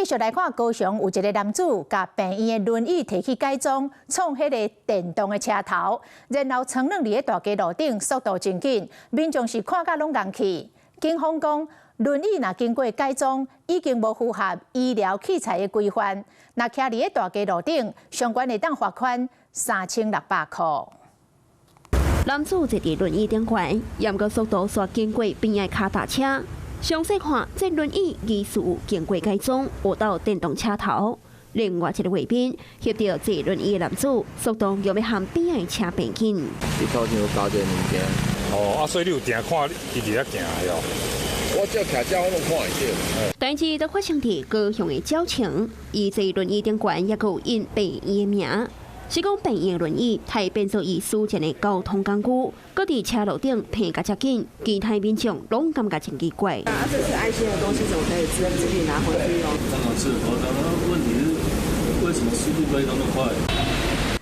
繼續來看高雄有一个男子，共病院的輪椅提去改裝，創彼个電動的車頭，然後衝轉佇咧大街路頂，速度真緊，民眾是看甲攏愣去。警方講，輪椅若經過改裝，已經無符合醫療器材的規範，若騎佇咧大街路頂，相關會當罰款3600箍。男子坐佇輪椅頂懸，毋過速度煞經過邊仔跤踏車。詳細看，這輪椅疑似有經過改裝，有鬥電動車頭。另外一个畫面，翕著坐輪椅的男子，速度欲欲和邊仔的車並緊。伊頭前有加這个物件。哦，啊，所以你有定看伊佇遐行的哦。我只徛遮，我攏看會著。代誌就發生佇高雄的腳程，伊坐輪椅頂懸，猶閣有印病院的名。是講病院輪椅，刣變做伊私人的交通工具，閣佇車路頂拼甲遮緊，其他民眾攏感覺真奇怪。啊，這是愛心的東西，怎麼可以自己拿回去用？當然是，我剛剛問題是為什麼速度可以那麼快？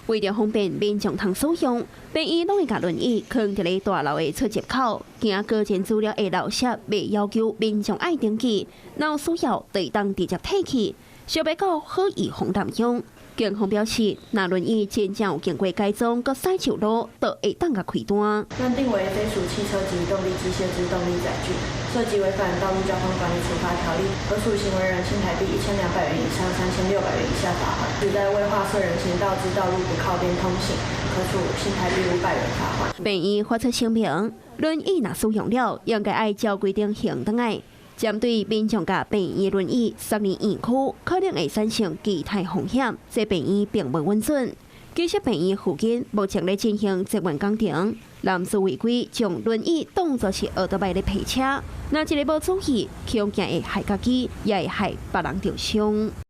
為著方便民眾通使用，病院攏會共輪椅囥佇咧大樓的出入口，驚個人資料會漏洩，袂要求民眾愛登記，若有需要就會當直接提去，想欲到好意予濫用。警方表示，若輪椅真正有經過改裝，閣駛上路，就會當共開單。認定為非屬汽車及動力機械之動力載具，涉及違反《道路交通管理處罰條例》，可處行為人新台幣1200元以上3600元以下罰款；只在未劃設人行道之道路不靠邊通行，可處新台幣500元罰款。病院發出聲明，輪椅若使用了，應該愛照規定還轉來。針對民眾共病院輪椅送入院區，可能會產生其他風險，這病院並無允准。其實病院附近目前咧進行捷運工程，男子違規將輪椅當作是奧多麥咧泊車，若一个無注意，恐驚會害家己，也會害別人著傷。